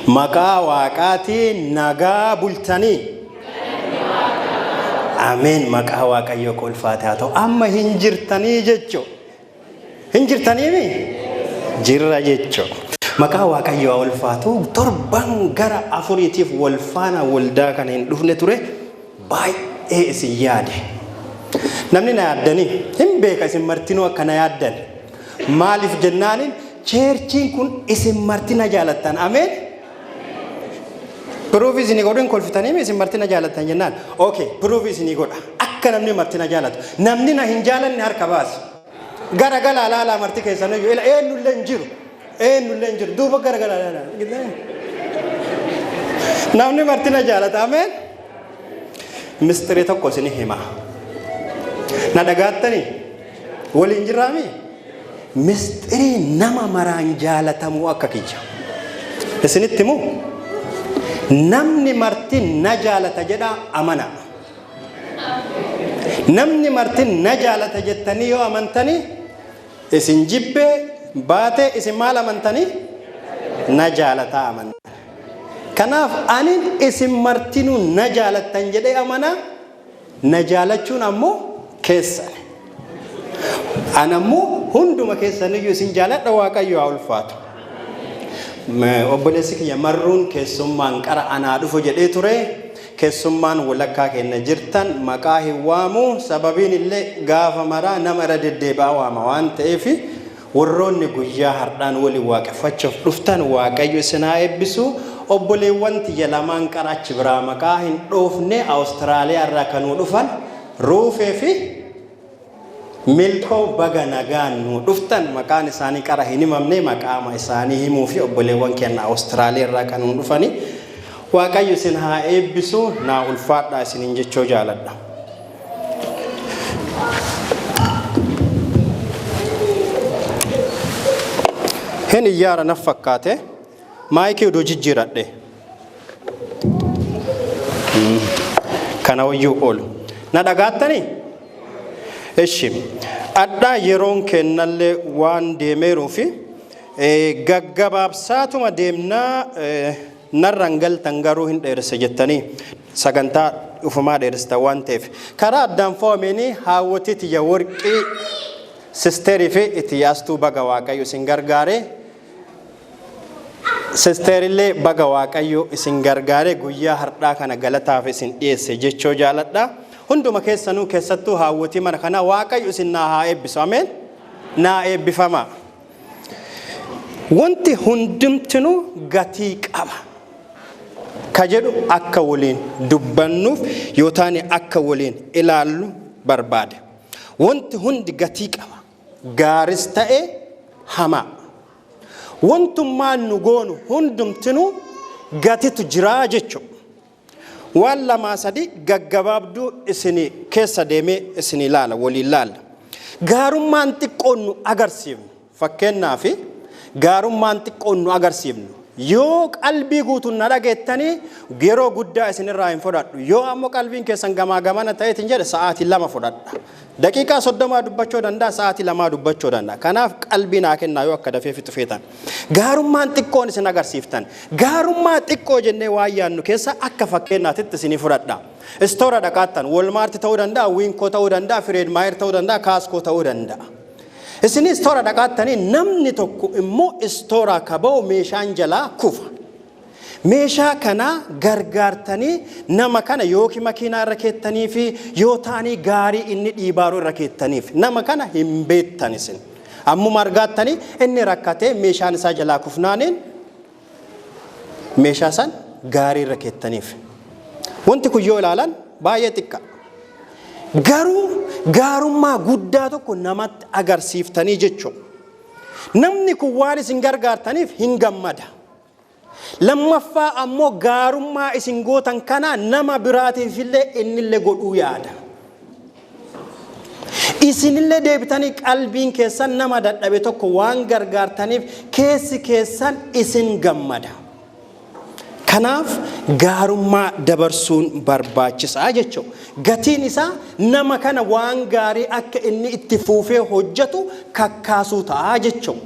Maqaa Waaqaatiin nagaa bultanii. Ameen. Maqaa Waaqayyoo kolfaate haa ta'u. Amma hin jirtanii jechuu. Hin jirtaniimi? Jirra jechuu. Maqaa Waaqayyoo haa ulfaatu. Torban gara afuriitiif wal faana waldaa kana hin dhufne ture. Baay'ee isin yaade. Namni na yaaddanii hin beeka, isin martinuu akka na yaaddan. Maaliif jennaaniin, churchiin kun isin marti na jaalattan. Ameen. Proof isinii godhu hin kolfitanii, isin marti na jaalattan jennaan. Okay, proof isinii godha. Akka namni marti na jaalatu. Namni na hin jaalanne harka baasi. Gara galaa laalaa marti keessaniyyuu, ila eenyullee hin jiru. Eenyullee hin jiru. Duuba gara galaa laalaa. Namni marti na jaalata. Ameen. Mistirii tokko isinii hima. Na dhagaattanii? Waliin jirraami? Mistirii nama maraan jaalatamuu akka kiyya. Isinitti himu? Namni marti na jaalata jedhaa amana. Namni marti na jaalata jettanii yoo amantanii, isin jibbee baatee, isin maal amantanii? Na jaalataa amantan. Kanaaf anin isin martinuu na jaalattan jedhee amanaa, na jaalachuun ammoo keessan. An ammoo hunduma keessaniyyuu isin jaaladha. Waaqayyo haa ulfaatu. Obboleessi kiyya marruun keessummaan qara anaa dhufu jedhee ture. Keessummaan walakkaa keenya jirtan maqaa hin waamu. Sababiin illee gaafa maraa nama irra deddeebi'aa waama waan ta'eef, warroonni guyyaa har'aan waliin waaqeffachuuf dhuftan, Waaqayyo isin haa eebbisu. Obboleewwan tiyya lamaan qara achi biraa maqaa hin dhoofne, Awustiraaliyaa irraa kanuu dhufan, Ruufee fi Milkoo, baga nagaan nu dhuftan. Maqaan isaanii qara hin himamne, maqaama isaanii himuu fi obboleewwan keenya Awustiraaliyaa irraa kan nu dhufani. Waaqayyo isin haa eebbisu, naa ulfaadhaa isiniin jechoo jaaladha. Hin iyyaara naf fakkaate, maayikii oduu jijjiiradhe. Kana wayyuu oolu. Na dhagaattanii? Ishi. Adhaa yeroon kennallee waan deemeeruu fi gaggabaabsaatuma deemnaa. Narran galtan garuu hin dheeresse jettanii sagantaa ufumaa dheeressitan waan ta'eef. Karaa addaan fo'ameenii, haawwotii tiyya warqii, sisteerii fi itiyyaastuu, baga Waaqayyo isin gargaare. Sisteerillee baga Waaqayyo isin gargaare, guyyaa har'aa kana galataaf isin dhiyeesse jechoo jaaladha. Hunduma keessanuu, keessattuu haawwotii mana kanaa, Waaqayyo isin naa haa eebbisu. Ameen. Naa eebbifamaa. Wanti hundumtinuu gatii qaba. Ka jedhu akka waliin dubbannuuf yoo taane akka waliin ilaallu barbaade. Wanti hundi gatii qaba. Gaaris ta'e hamaa. Wantummaan nu goonu hundumtinuu gatitu jiraa jechuudha. Waan lamaa sadi gaggabaabduu isinii keessa deemee isinii ilaala, waliin laalla. Gaarummaan xiqqoon nu agarsiifnu, fakkeenyaaf, gaarummaan xiqqoon nu agarsiifnu, yoo qalbii guutuun na dhageettanii, yeroo guddaa isinirraa hin fudhadhu. Yoo ammoo qalbiin keessan gamaa gamana ta'eetiin jedhe, sa'aatii 2 fudhadha. Daqiiqaa 30 dubbachuu danda'a, sa'aatii 2 dubbachuu danda'a. Kanaaf qalbii naa kennaa yoo akka dafee fixu feetan. Gaarummaan xiqqoon isin agarsiiftan. Gaarummaa xiqqoo jennee waan yaadnu keessa akka fakkeenyaatitti isinii fudhadha. Istoora dhaqaattan, Walmart ta'uu danda'a, Winco ta'uu danda'a, Fred Meyer ta'uu danda'a, Costco ta'uu danda'a. Isinii istoora dhaqaattanii, namni tokko immoo istooraa ka ba'u meeshaan jalaa kufa. Meeshaa kana gargaartanii nama kana yookiin makiinaa irra keettanii fi yoo ta'anii gaarii inni dhiibaaru irra keettaniif, nama kana hin beektan isin. Ammuma argaattanii, inni rakkatee meeshaan isaa jalaa kufnaaniin, meeshaa san gaarii irra keettaniif. Wanti kun yoo ilaalan baay'ee xiqqa. Garuu gaarummaa guddaa tokko namatti agarsiiftanii jechuudha. Namni kun waan isin gargaartaniif hin gammada. Lammaffaa ammoo gaarummaa isin gootan kana nama biraatiif illee innillee godhuu yaada. Isinillee deebitanii qalbiin keessan nama dadhabe tokko waan gargaartaniif keessi keessan isin gammada. Kanaaf gaarummaa dabarsuun barbaachisaa jechuudha. Gatiin isaa nama kana waan gaarii akka inni itti fuufee hojjetu kakkaasuu ta'a jechuudha.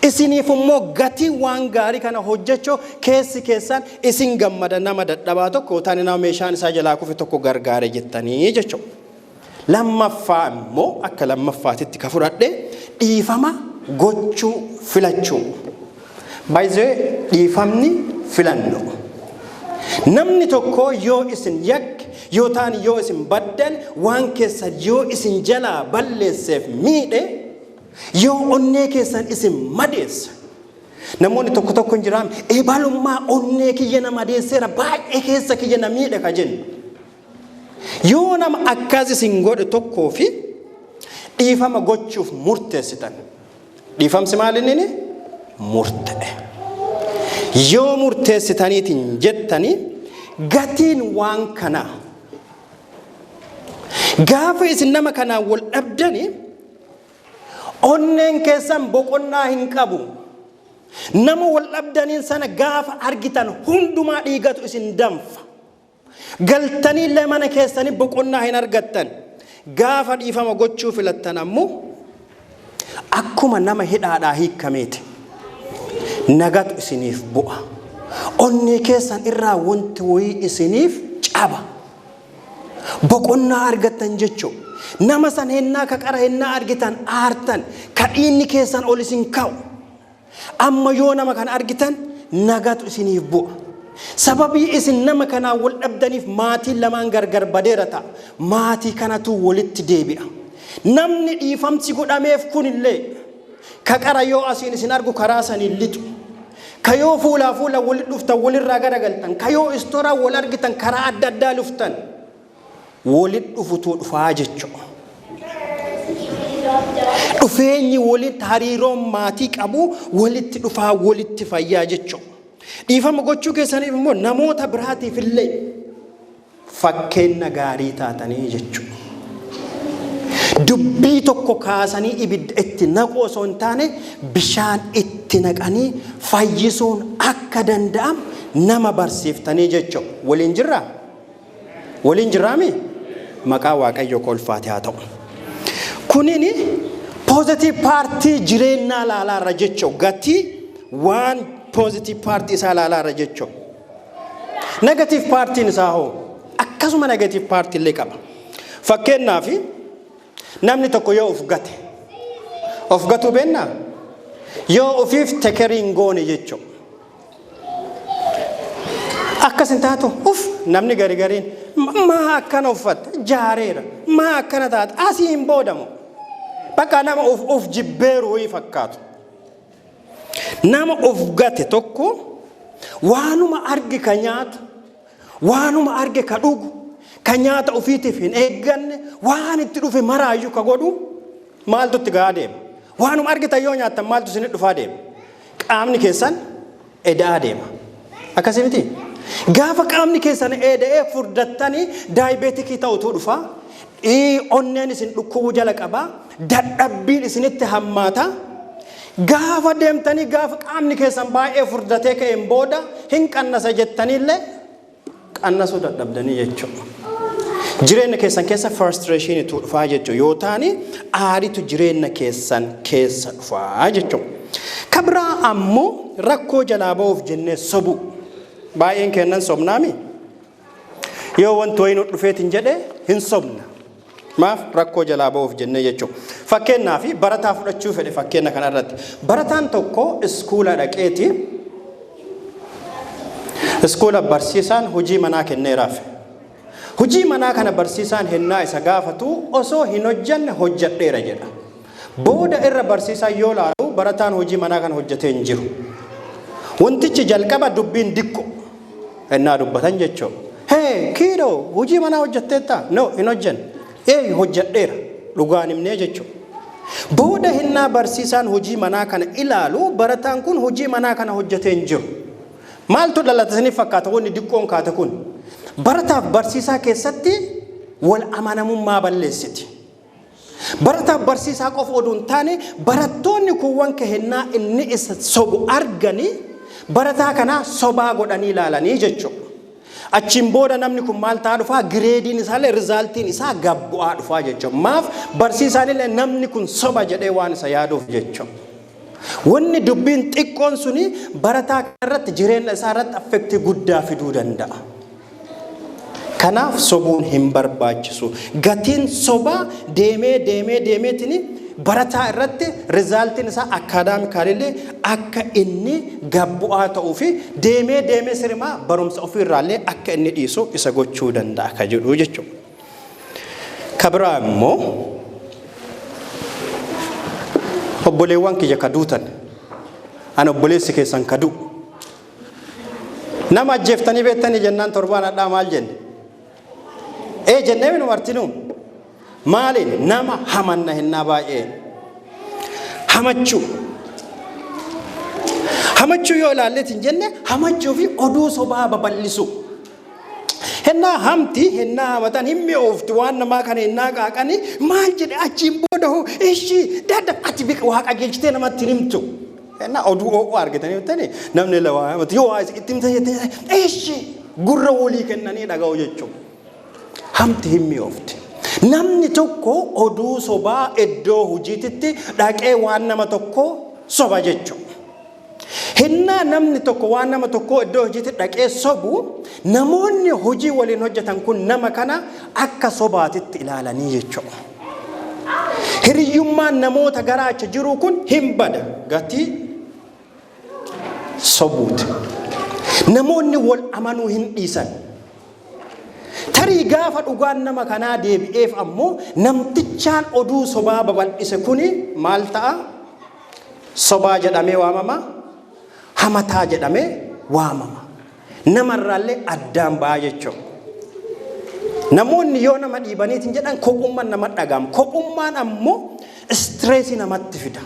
Isiniif immoo gatii waan gaarii kana hojjechuu keessi keessan isin gammada, nama dadhabaa tokko yookaan nama meeshaan isaa jalaa kufe tokko gargaare jettanii jechuudha. Lammaffaa immoo, akka lammaffaatitti ka fudhadhe, dhiifama gochuu filachuu. Baay'ee dhiifamni filannoo. Namni tokko yoo isin yakke yoo ta'an, yoo isin baddan, waan keessan yoo isin jalaa balleesseef miidhe, yoo onnee keessan isin madeessa. Namoonni tokko tokko hin jiraan, eebalummaa onnee kiyya na madeesseera, baay'ee keessa kiyya na miidhe ka jennu. Yoo nama akkas isin godhe tokkoo fi dhiifama gochuuf murteessitan. Dhiifamsi maal inni murte'e. Yoo murteessitaniitiin jettanii, gatiin waan kanaa gaafa isin nama kanaan wal dhabdanii onneen keessan boqonnaa hin qabu. Nama wal dhabdaniin sana gaafa argitan hundumaa dhiigatu isin danfa. Galtanii illee mana keessanii boqonnaa hin argattan. Gaafa dhiifama gochuu filattan ammoo akkuma nama hidhaadhaa hiikkameeti. Nagatu isiniif bu'a. Onnee keessan irraa wanti wayii isiniif caba. Boqonnaa argattan jechuudha. Nama san hennaa ka qara hennaa argitan aartan, ka dhiinni keessan ol isin ka'u. Amma yoo nama kana argitan nagatu isiniif bu'a. Sababii isin nama kanaan wal dhabdaniif maatiin lamaan gargar badeera ta'a. Maatii kanatu walitti deebi'a. Namni dhiifamsi godhameef kunillee ka qara yoo asiin isin argu karaa saniin lixu. Ka yoo fuulaa fuula walitti dhuftan walirraa garagaltan. Ka yoo istoraa wal argitan karaa adda addaa luftan. Walitti dhufutuu dhufaa jechuudha. Dhufeenyi walitti, hariiroon maatii qabu walitti dhufaa, walitti fayyaa jechuudha. Dhiifama gochuu keessaniif immoo namoota biraatiif illee fakkeenya gaarii taatanii jechuudha. Dubbii tokko kaasanii ibidda itti naquu osoo hin taane, bishaan itti naqanii fayyisuun akka danda'amu nama barsiiftanii jechuudha. Waliin jirraa? Waliin jirraami? Maqaa Waaqayyoo kolfaate haa ta'u. Kunini positive partii jireenyaa laalaarra jechuudha. Gatii waan positive partii isaa laalaarra jechuudha. Negative partiin isaa hoo? Akkasuma negative partii illee qaba. Fakkeenyaaf, namni tokko yoo of gate, of gatuu beennaa? Yoo ofiif take care hin goone jechuudha. Akkas hin taatu, uf, namni gari gariin maa akkana uffatte, jaareera, maa akkana taate, asii hin boodamu. Bakka nama of jibbeeru wayii fakkaatu. Nama of gate tokko waanuma arge ka nyaatu, waanuma arge ka dhugu, ka nyaata ofiitiif hin eegganne, waan itti dhufe maraayyuu ka godhu, maaltu itti gahaa deema? Waanuma argitan yoo nyaattan maaltu isinit dhufaa deema? Qaamni keessan eda'aa deema. Akkasii miti? Gaafa qaamni keessan eda'ee furdattanii diabeticii ta'utu dhufa. Onneen isin dhukkubuu jala qaba. Dadhabbiin isinitti hammaata. Gaafa deemtanii, gaafa qaamni keessan baay'ee furdatee ka'een booda hin qannasa jettaniillee qannasuu dadhabdanii jechuudha. Jireenya keessan keessa frustrationitu dhufaa jechuudha. Yoo taane aaritu jireenya keessan keessa dhufaa jechuudha. Kabraa ammoo rakkoo jalaa ba'uuf jennee sobu. Baay'een kennan sobnaami. Yoo wanti wayii nu dhufeetiin jedhe hin sobna. Maaf? Rakkoo jalaa ba'uuf jennee jechuudha. Fakkeenyaaf, barataa fudhachuu fedhe fakkeenya kanarratti. Barataan tokko iskuula dhaqeeti. Iskuula barsiisaan hojii manaa kenneeraaf. Hojii manaa kana barsiisaan hennaa isa gaafatu osoo hin hojjanne hojjadheera jedha. Booda irra barsiisaan yoo laalu barataan hojii manaa kana hojjetee hin jiru. Wantichi jalqaba dubbiin diqqo hennaa dubbatan jechuudha. "Hee kiidoo, hojii manaa hojjetteettaa?" "No, hin hojjenne." "Ee, hojjedheera." Dhugaan himnee jechuudha. Booda hennaa barsiisaan hojii manaa kana ilaalu barataan kun hojii manaa kana hojjetee hin jiru. Maaltu dhalata isiniif fakkaata wanni diqqoon kaate kun? Barataaf barsiisaa keessatti wal amanamummaa balleessiti. Barataaf barsiisaa qofa oduu hin taane, barattoonni kuuwwan kehennaa inni isa sobu arganii barataa kanaa sobaa godhanii ilaalanii jechuudha. Achiin booda namni kun maal ta'aa dhufaa? Gradeiin isaallee, resultiin isaa gabbu'aa dhufaa jechuudha. Maaf? Barsiisaan illee namni kun soba jedhee waan isa yaaduuf jechuudha. Wanni dubbiin xiqqoon suni barataa irratti, jireenya isaa irratti affect guddaa fiduu danda'a. Kanaaf sobuun hin barbaachisu. Gatiin sobaa deemee deemee deemeetini barataa irratti resultiin isaa academicalillee akka inni gabbu'aa ta'uu fi deemee deemee sirimaa barumsa ofiirraallee akka inni dhiisu isa gochuu danda'a ka jedhu jechuudha. Ka biraa immoo, obboleewwan kiyya ka duutan, ani obboleessi keessan ka du'u, nama ajjeeftanii beektanii jennaan, torbaan hadhaa maal jenne? Ee jennee minu martinuu. Maaliin nama hamanna? Hinnaa baay'ee hamachuu. Hamachuu yoo ilaalleetiin jenne, hamachuu fi oduu sobaa babal'isu. Hennaa hamti, hennaa hamatan hin mi'oofti. Waan namaa kana hennaa qaaqanii, maal jedhe achiin booda hoo, ishii dadda ati waa qajeelchitee namatti hin himtu. Hennaa oduu oo'uu argitanii jettanii, namni waa hamatu yoo waa itti himte jettee, ishii gurra walii kennanii dhaga'u jechuudha. Hamti hin mi'oofti. Namni tokko oduu sobaa iddoo hojiititti dhaqee waan nama tokko soba jechuudha. Hinnaa namni tokko waan nama tokko iddoo hojiitti dhaqee sobu, namoonni hojii waliin hojjetan kun nama kana akka sobaatitti ilaalanii jechuudha. Hiriyyummaan namoota garaacha jiru kun hin bada, gatii sobuuti. Namoonni wal amanuu hin dhiisan. Tarii gaafa dhugaan nama kanaa deebi'eef ammoo, namtichaan oduu sobaa babal'ise kuni maal ta'a? Sobaa jedhamee waamama. Hamataa jedhamee waamama. Namarraallee addaan ba'a jechuudha. Namoonni yoo nama dhiibaniitiin jedhan, kophummaan nama dhaga'ama. Kophummaan ammoo stress namatti fida.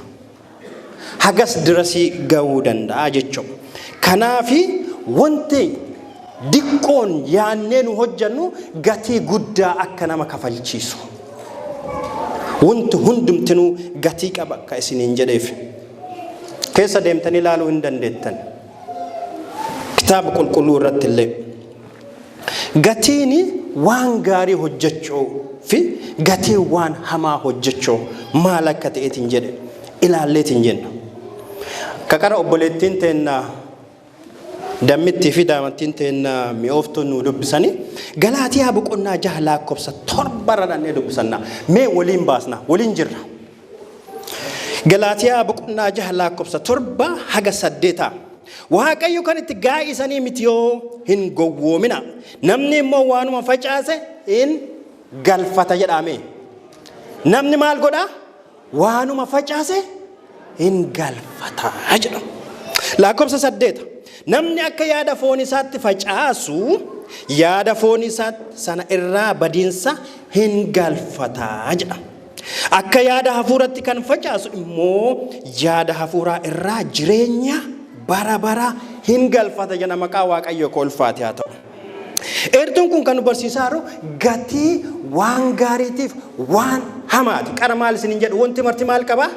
Hagas dirasii gahuu danda'a jechuudha. Kanaafi wanti diqqoon yaannee nu hojjannu gatii guddaa akka nama kafalchiisu. Wanti hundumtinuu gatii qaba akka isiniin jedheef. Keessa deemtanii ilaaluu hin dandeettan. Kitaaba qulqulluu irratti illee. Gatiin waan gaarii hojjechuu fi gatiin waan hamaa hojjechuu maal akka ta'eetiin jedhe ilaalleetiin jenna. Kaqara obboleettiin teenna dammittii fi daamattiin teenna mi'ooftuun nu dubbisanii, Galaatiyaa boqonnaa 6 lakkoofsa 7rra dhannee dubbisanna. Mee waliin baasna, waliin jirra. Galaatiyaa boqonnaa 6 lakkoofsa 7 haga 8. Waaqayyo kan itti gaa'isanii miti, yoo hin gowwoomina. Namni immoo waanuma facaase hin galfata jedhame. Namni maal godhaa? Waanuma facaase hin galfata jedha. Lakkoofsa 8. Namni akka yaada foon isaatti facaasu yaada foon isaatti sana irraa badiinsa hin galfata jedha. Akka yaada hafuuratti kan facaasu immoo yaada hafuuraa irraa jireenya bara bara hin galfata jedha. Maqaa Waaqayyo koo ulfaate haa ta'u. Eertuun kun kan nu barsiisaa jiru gatii waan gaariitiif waan hamaati. Qara maal isiniin jedhu? Wanti marti maal qabaa?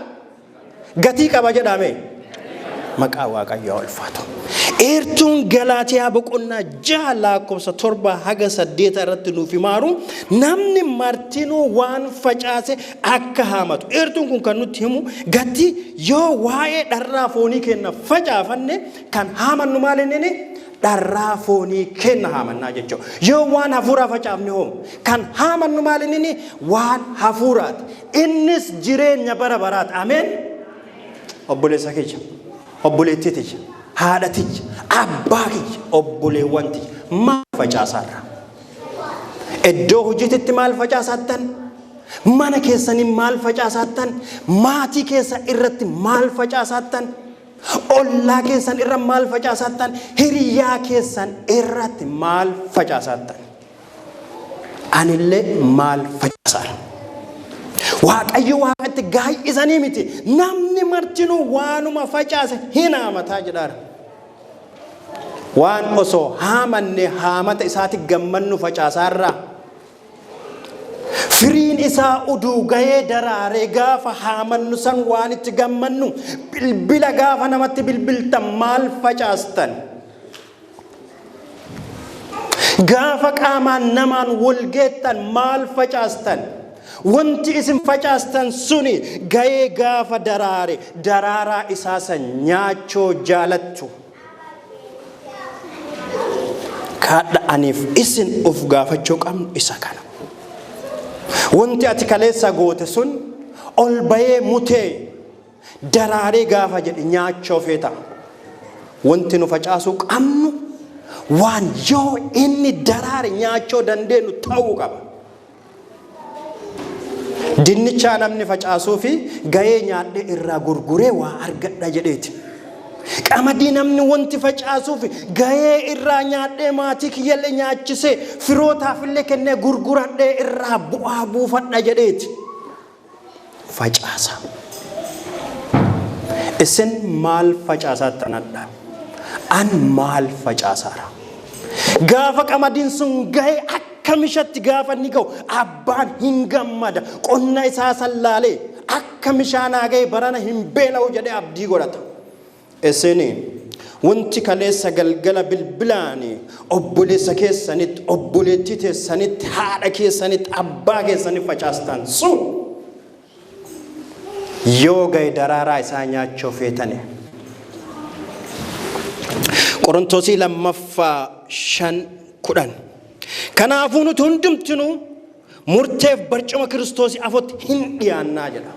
Gatii qaba jedhame. Maqaa Waaqayyoo ulfaatu. Eertuun Galaatiyaa boqonnaa 6 lakkoofsa 7 haga 8 irratti nuuf himaaru, namni martinuu waan facaase akka haamatu. Eertuun kun kan nutti himu, gatii yoo waa'ee dharraa foonii kenna facaafanne, kan haamannu maal inni? Dharraa foonii kenna haamannaa jechuudha. Yoo waan hafuuraa facaafne hoo, kan haamannu maal inni? Waan hafuuraati. Innis jireenya bara baraati. Ameen. Obboleessa kiyya, obboleettii tiyya, haadha tiyya, abbaa kiyya, obboleewwan tiyya, maal facaasaarra? Iddoo hojiititti maal facaasaattan? Mana keessanii maal facaasaattan? Maatii keessa irratti maal facaasaattan? Ollaa keessan irra maal facaasaattan? Hiriyaa keessan irratti maal facaasaattan? Anillee maal facaasaara? Waaqayyo waaqatti gaay'isanii miti. Namni martinuu waanuma facaase hin haamataa jedhaara. Waan osoo haamanne haamata isaatti gammannu facaasaarraa. Firiin isaa uduu gahee daraaree gaafa haamannu san waan itti gammannu, bilbila gaafa namatti bilbiltan maal facaastan? Gaafa qaamaan namaan wal geettan maal facaastan? Wanti isin facaastan suni ga'ee gaafa daraare daraaraa isaa san nyaachoo jaalattu. Kaadha aniif isin of gaafachuu qabnu isa kana. Wanti ati kaleessa goote sun ol bayee mutee daraaree gaafa jedhe nyaachoo feeta. Wanti nu facaasuu qabnu waan yoo inni daraare nyaachoo dandeenyu ta'uu qaba. Dinnichaa namni facaasuu fi ga'ee nyaadhee irraa gurguree waa argadha jedheeti. Qamadii namni wanti facaasuuf ga'ee irraa nyaadhee maatii kiyyallee nyaachisee firootaafillee kennee gurguradhee irraa bu'aa buufadha jedheeti. Facaasa. Isin maal facaasaattan hadha? An maal facaasaara? Gaafa qamadiin sun ga'e akka mishatti gaafa inni ga'u abbaan hin gammada. Qonna isaa sallaalee akka mishaanaa ga'e barana hin beela'u jedhee abdii godhata. Isin wanti kaleessa galgala bilbilaan obboleessa keessanitti, obboleettii teessanitti, haadha keessanitti, abbaa keessanitti facaastan sun yoo ga'e daraaraa isaa nyaachuu feetani. Qorontosii lammaffaa 5:10. Kanaafuu nuti hundumtinuu murteef barcuma Kiristoosii afotti hin dhiyaannaa jedha.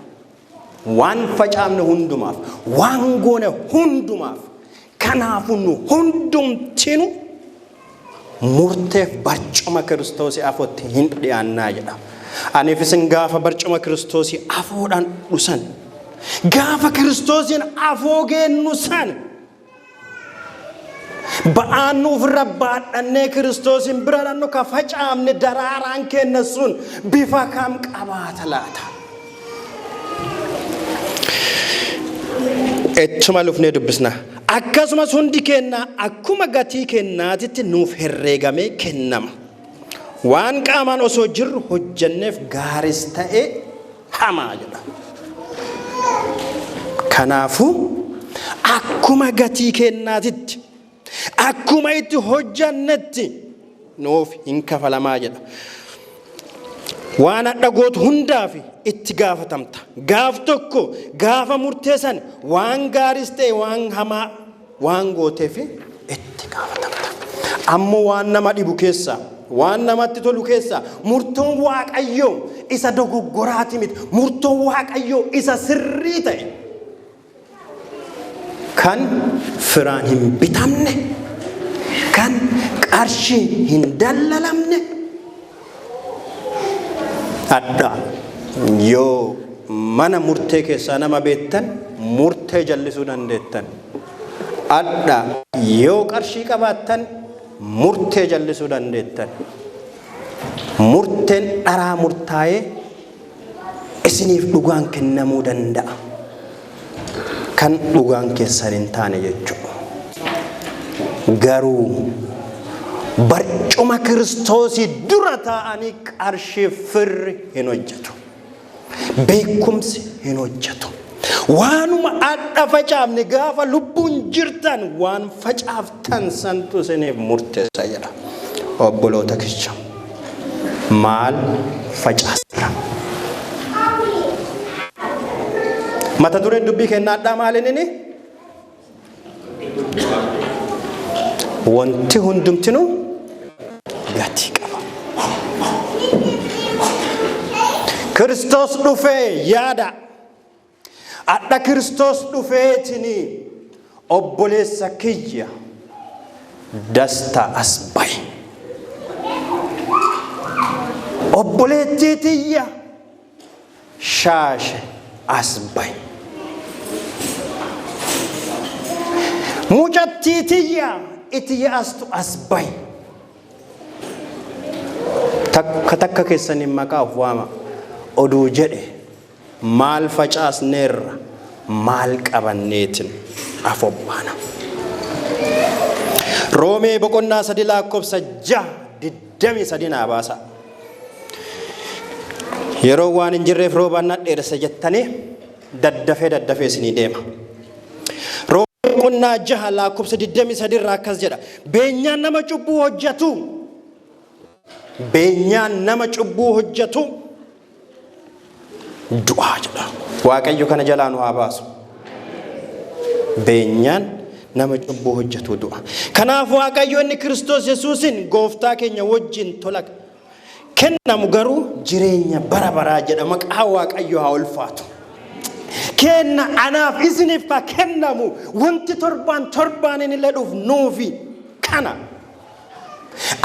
Waan facaafne hundumaaf, waan goone hundumaaf, kanaafuu nu hundumtinu murteef barcuma Kiristoosii afotti hin dhiyaannaa jedha. Aniif isin gaafa barcuma Kiristoosii afoodhaan dhusan, gaafa Kiristoosiin afoo geennu san, ba'aan nu ofirra baadhannee Kiristoosiin bira dhannu ka facaafne daraaraan keenya sun bifa kam qabaata laata? Ittuma lufnee dubbisna. Akkasumas hundi keenya akkuma gatii kennaatitti nuuf herreegamee kennama. Waan qaamaan osoo jirru hojjenneef gaaris ta'e hamaa jedha. Kanaafuu akkuma gatii kennaatitti akkuma itti hojjannetti nuuf hin kafalamaa jedha. Waan hadha gootu hundaaf itti gaafatamta. Gaaf tokko gaafa murteessan waan gaaris ta'e waan hamaa waan gooteef itti gaafatamta. Ammoo waan nama dhibu keessaa, waan namatti tolu keessaa, murtoon Waaqayyoo isa dogoggoraati miti. Murtoon Waaqayyoo isa sirrii ta'e kan firaan hin bitamne, kan qarshii hin dallalamne adda. Yoo mana murtee keessaa nama beektan murtee jallisuu dandeettan. Adha yoo qarshii qabaattan murtee jallisuu dandeettan. Murteen dharaa murtaa'ee isiniif dhugaan kennamuu danda'a. Kan dhugaan keessan hin taane jechuudha. Garuu barcuma Kiristoosii dura taa'anii qarshii firri hin hojjetu. Beekumsi hin hojjetu. Waanuma adha facaafne gaafa lubbuun jirtan waan facaaftan santu isiniif murteessa jedha. Obboloota kiyya, maal facaasna? Mata dureen dubbii kennaadhaa maaliin inni? Wanti hundumtinuu gatii qaba. Kiristoos dhufee yaada. Adha Kiristoos dhufeetini obboleessa kiyya Dastaa as bahi. Obboleettii tiyya Shaashe as bahi. Mucattii tiyya iti astu as bahi. Takka takka keessaniin maqaa of waama oduu jedhe maal facaasneerra, maal qabanneetin afobbaana? Roomee boqonnaa 3 lakkoofsa 6 23 naa baasa. Yeroo waan hin jirreef roobaan nadheeressa jettanii daddafee daddafee isinii deema. Roomee boqonnaa 6 lakkoofsa 23 irraa akkas jedha. Beenyaan nama cubbuu hojjetu. Beenyaan nama cubbuu hojjetu Du'aa jedha. Waaqayyo kana jalaa nu haa baasu. Beenyaan nama cubbuu hojjetu du'a. Kanaaf Waaqayyo inni Kiristoos Yesuusin gooftaa keenya wajjin tola kennamu garuu jireenya bara baraa jedha. Maqaa Waaqayyo haa ulfaatu. Kenna anaaf isiniif haa kennamu wanti torbaan torbaan inni ledhuuf nuufi kana.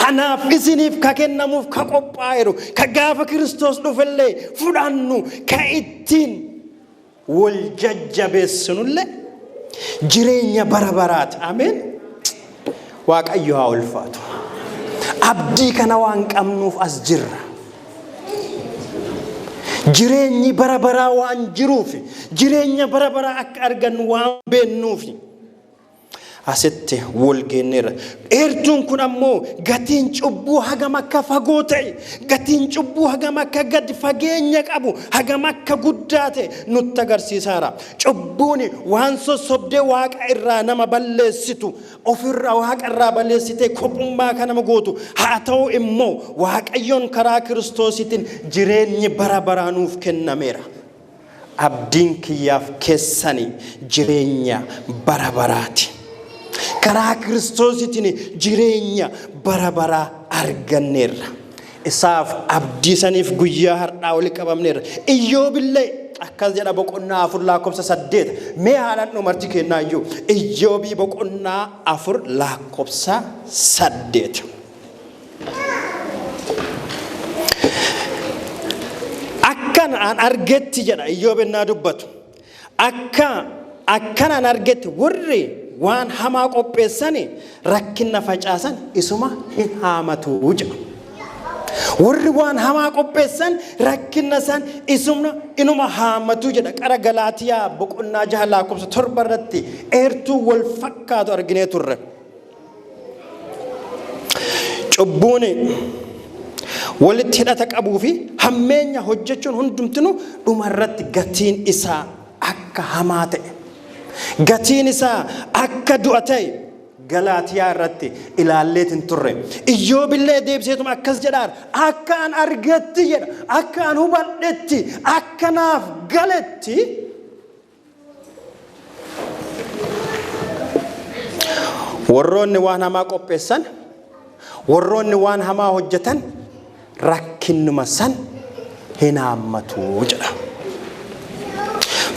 Anaaf isiniif ka kennamuuf ka qophaa'eeru, ka gaafa Kiristoos dhufellee fudhannu, ka ittiin wal jajjabeessinullee jireenya bara baraati. Ameen. Waaqayyo haa ulfaatu. Abdii kana waan qabnuuf as jirra. Jireenyi bara baraa waan jiruuf, jireenya bara baraa akka argannu waan beennuufi, asitti wal geenneerra. Eertuun kun ammoo gatiin cubbuu hagam akka fagoo ta'e, gatiin cubbuu hagam akka gadi fageenya qabu, hagam akka guddaa ta'e nutti agarsiisaara. Cubbuun waan sossobdee Waaqa irraa nama balleessitu, ofirraa Waaqa irraa balleessitee kophummaa kan nama gootu haa ta'u immoo Waaqayyoon karaa Kiristoositiin jireenyi bara baraa nuuf kennameera. Abdiin kiyyaaf keessani jireenya bara baraati. Karaa Kiristoositiin jireenya bara baraa arganneerra. Isaaf abdii saniif guyyaa har'aa walitti qabamneerra. Iyyoobillee akkas jedha, boqonnaa 4 lakkoofsa 8. Mee haalaan dhumarti kennaa iyyuu. Iyyoobii boqonnaa 4 lakkoofsa 8. Akkan an argetti jedha Iyyoob ennaa dubbatu. Akkan an argetti, warri waan hamaa qopheessani rakkinna facaasan isuma hin haamatu jedha. Warri waan hamaa qopheessan rakkinna san isuma inuma haamatu jedha. Qara Galaatiyaa boqonnaa 6 lakkoofsa 7 irratti eertuu wal fakkaatu arginee turre. Cubbuun walitti hidhata qabuu fi hammeenya hojjechuun hundumtinuu dhumarratti gatiin isaa akka hamaa ta'e, gatiin isaa akka du'a ta'e Galaatiyaa irratti ilaalleetiin turre. Iyyoobillee deebiseetuma akkas jedhaan, akka an argetti jedha, akka an hubadhetti, akka naaf galetti, warroonni waan hamaa qopheessan, warroonni waan hamaa hojjetan rakkinnuma san hin haammatu jedha.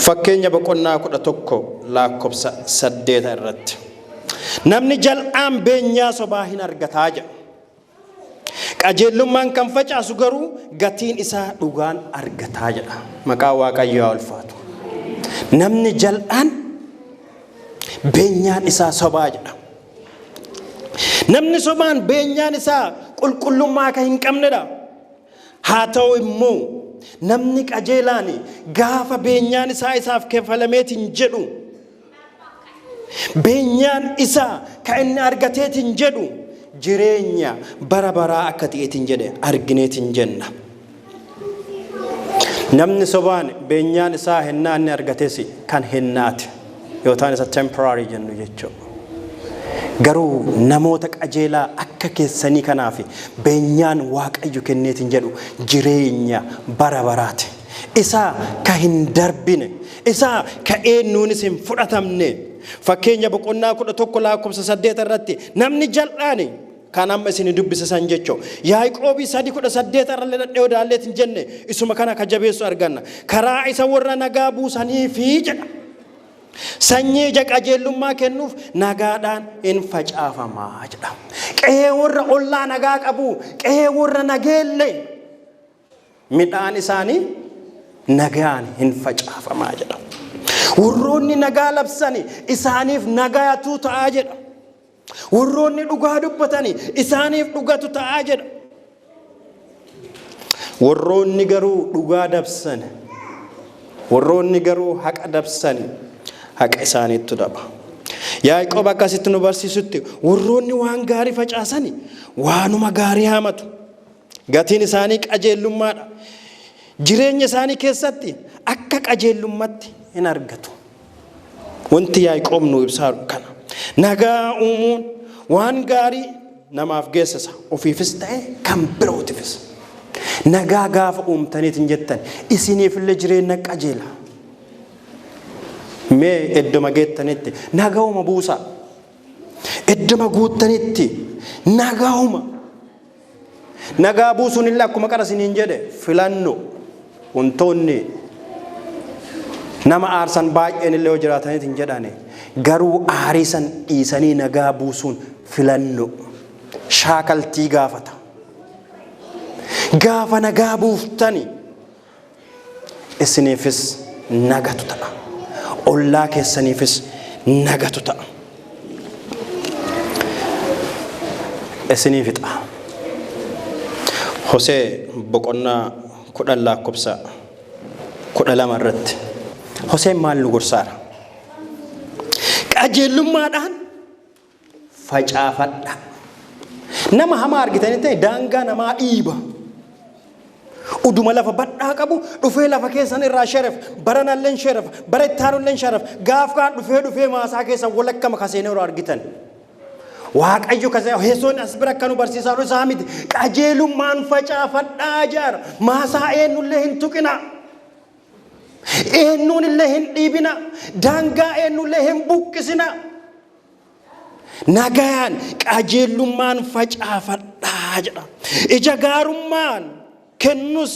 Fakkeenya boqonnaa 11 lakkoofsa 8 irratti. Namni jal'aan beenyaa sobaa hin argataa jedha. Qajeellummaan kan facaasu garuu gatiin isaa dhugaan argataa jedha. Maqaa Waaqayyoo haa ulfaatu. Namni jal'aan beenyaan isaa sobaa jedha. Namni sobaan beenyaan isaa qulqullummaa akka hin qabnedha. Haa ta'u immoo namni qajeelaan gaafa beenyaan isaa isaaf keffalameetiin jedhu, beenyaan isaa kan inni argateetiin jedhu jireenya bara baraa akka ta'eetiin jedhe argineetiin jenna. Namni sobaan beenyaan isaa hennaa inni argates kan hennaati. Yookaan isa temporary jennu jechuudha. Garuu namoota qajeelaa akka keessanii kanaaf beenyaan Waaqayyo kenneetiin jedhu jireenya bara baraati. Isa ka hin darbine, isa ka eenyuunis hin fudhatamne. Fakkeenya boqonnaa 11 lakkoofsa 8 irratti namni jal'aani kan amma isin dubbise san jechoo. Yaaqoobii 3:18 irra dhadhee odaalleetiin jenne isuma kana ka jabeessu arganna. Karaa isa warra nagaa buusanii fi jedha. Sanyii ija qajeellummaa kennuuf nagaadhaan hin facaafamaa jedha. Qe'ee warra ollaa nagaa qabu, qe'ee warra nageelle midhaan isaanii nagaan hin facaafamaa jedha. Warroonni nagaa labsani isaaniif nagaatu ta'aa jedha. Warroonni dhugaa dubbatani isaaniif dhugatu ta'aa jedha. Warroonni garuu dhugaa dabsan, warroonni garuu haqa dabsan, haqa isaaniittu daba. Yaaqoob akkasitti nu barsiisutti warroonni waan gaarii facaasani waanuma gaarii haamatu. Gatiin isaanii qajeellummaadha. Jireenya isaanii keessatti akka qajeellummatti hin argatu. Wanti Yaaqoob nu ibsaa kana. Nagaa uumuun waan gaarii namaaf geessisa. Ofiifis ta'e kan birootifis. Nagaa gaafa uumtaniitiin jettan isiniifillee jireenya qajeela. Mee idduma geettanitti nagauma buusaa. Idduma guuttanitti nagauma. Nagaa buusuun illee akkuma qara isiniin jedhe filannoo wantoonni nama aarsan baay'een illee yoo jiraataniitiin jedhani, garuu aarii san dhiisanii nagaa buusuun filannoo shaakaltii gaafata. Gaafa nagaa buuftani isiniifis nagatu ta'a. Ollaa keessaniifis nagatu ta'a. Isinii fixa. Hosee boqonnaa 10 lakkoofsa 12 irratti. Hoseen maal nu gorsaara? Qajeelummaadhaan facaafadha. Nama hamaa argitanii ta'e daangaa namaa dhiiba. Uduma lafa badhaa qabu dhufee lafa keessan irraa sheref, baranalleen sheref, bara itti aanulleen sheref, gaaf kaan dhufee dhufee maasaa keessan walakkama kaseenee yeroo argitan. Waaqayyo kasa Hesoon as bira akka nu barsiisaa jiru isaa miti. Qajeelummaan facaafadhaa jaara. Maasaa eenyullee hin tuqina. Eenyuun illee hin dhiibina. Daangaa eenyullee hin buqqisina. Nagayaan qajeelummaan facaafadhaa jedha. Ija gaarummaan kennus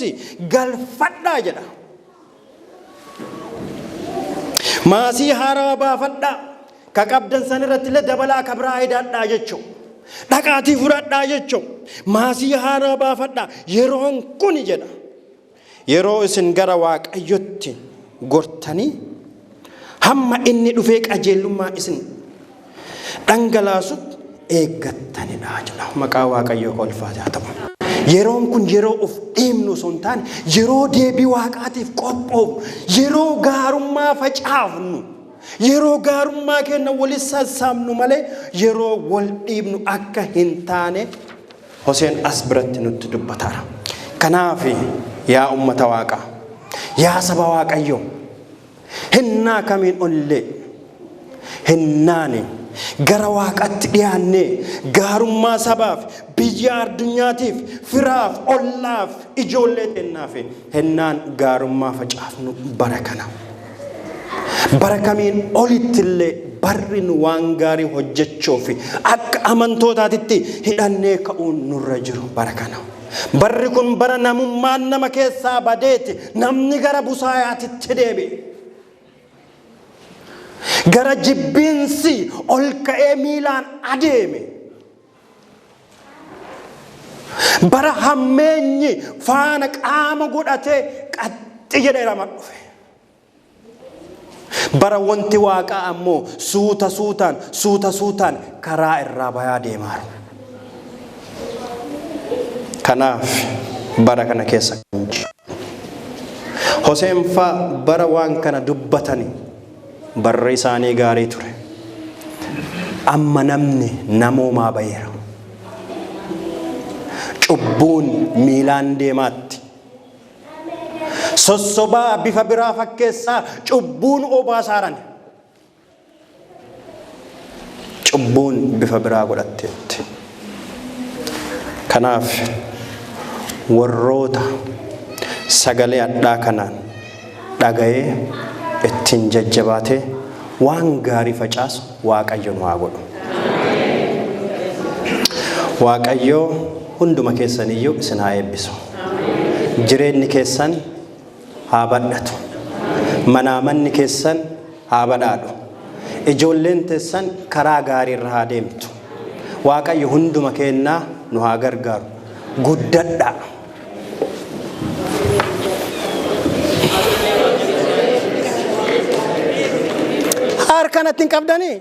galfadhaa jedha. Maasii haarawaa baafadhaa. Ka qabdan san irratti illee dabalaa ka biraa hidhadhaa jechuudha. Dhaqaatii fudhadhaa jechuudha. Maasii haarawaa baafadhaa. Yeroon kuni jedha. Yeroo isin gara Waaqayyotti gortanii hamma inni dhufee qajeelummaa isin dhangalaasutti eeggattanidha jedha. Maqaa Waaqayyoo ka ulfaate haa ta'u. Yeroon kun yeroo of dhiibnu osoo hin taane yeroo deebii Waaqaatiif qophoofnu, yeroo gaarummaa facaafnu, yeroo gaarummaa keenya walitti sassaabnu malee yeroo wal dhiibnu akka hin taane Hoseen as biratti nutti dubbataara. Kanaaf yaa ummata Waaqaa, yaa saba Waaqayyoo, hennaa kamiin olillee hennaani gara Waaqatti dhiyaannee gaarummaa sabaaf, biyya addunyaatiif, firaaf, ollaaf, ijoollee teennaaf hennaan gaarummaa facaafnu bara kana. Bara kamiin olittillee barri nu waan gaarii hojjechuuf akka amantootaatitti hidhannee ka'uun nurra jiru bara kana. Barri kun bara namummaan nama keessaa badeeti, namni gara busaayaatitti deebi'e. Gara jibbiinsi ol ka'ee miilaan adeeme. Bara hammeenyi faana qaama godhatee qaxxi jedhee rama dhufe. Bara wanti Waaqaa ammoo suuta suutaan suuta suutaan karaa irraa bayaa deemaaru. Kanaaf bara kana keessa kan jiru. Hoseen faa bara waan kana dubbatani barri isaanii gaarii ture. Amma namni namoomaa bayeera. Cubbuun miilaan deemaatti. Sossobaa bifa biraa fakkeessaa cubbuun obaa saaran. Cubbuun bifa biraa godhatteetti. Kanaaf warroota sagalee hadhaa kanaan dhaga'ee ittiin jajjabaatee waan gaarii facaasu Waaqayyo nu haa godhu. Waaqayyo hunduma keessaniyyuu isin haa eebbisu. Jireenyi keessan haa badhatu. Manaa manni keessan haa badhaadhu. Ijoolleen teessan karaa gaarii irra haa deemtu. Waaqayyo hunduma keennaa nu haa gargaaru. Guddadhaa. Harka natti hin qabdanii?